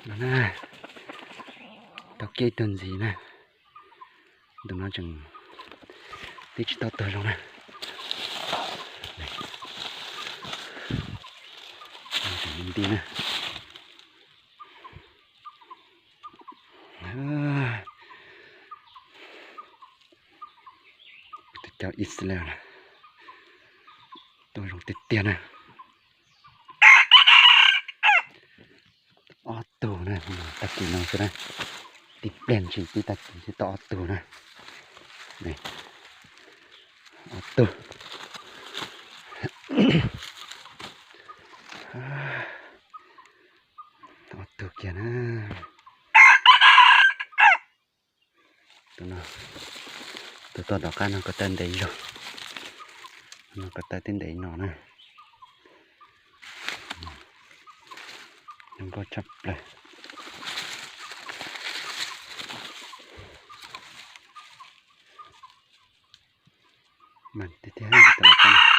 No na, tau kiag ib tug ntxiv na. Tus no tseem tib tsis tau tuag zoo na. Tseem nti na. Tus cov Israel na, tuaj zoo tiag tiag na. Ob tug na, tag kis no xwb na. Tib pliag ntshis tib tag kis xwb tau ob tug na. Ob tug. Ob tug kiag na. Tus no, tus tuaj tom qab no ko taw ntev zog. No ko taw tib ntev no na. Zoo nkauj tshaj plaws. Mas tiag tiag tus no.